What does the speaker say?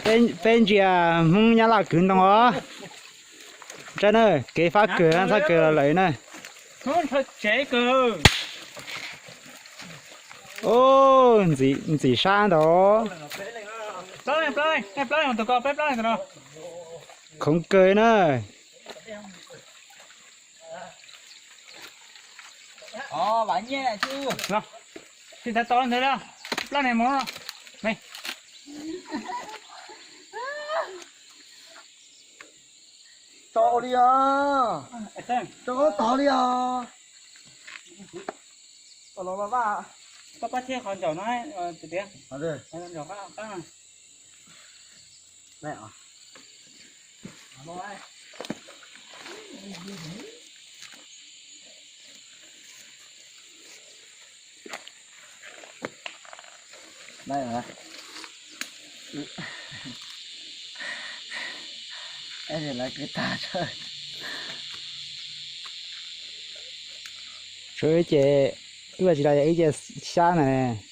Peb ntsia Hmoob Nyab Laj kwv ntoo os. Tsaib na, kev fab kawg, txhob kawg los lawm na. Ub, ntxim sab ntag. Khoov kawg na. Tso li os. Tso tod li os. Los vaj. Koj pab thiab qhov ncauj no, tias Lawv kwv tag. Tshuav ib ce, wb tsis los yog ib ce xyab ntag.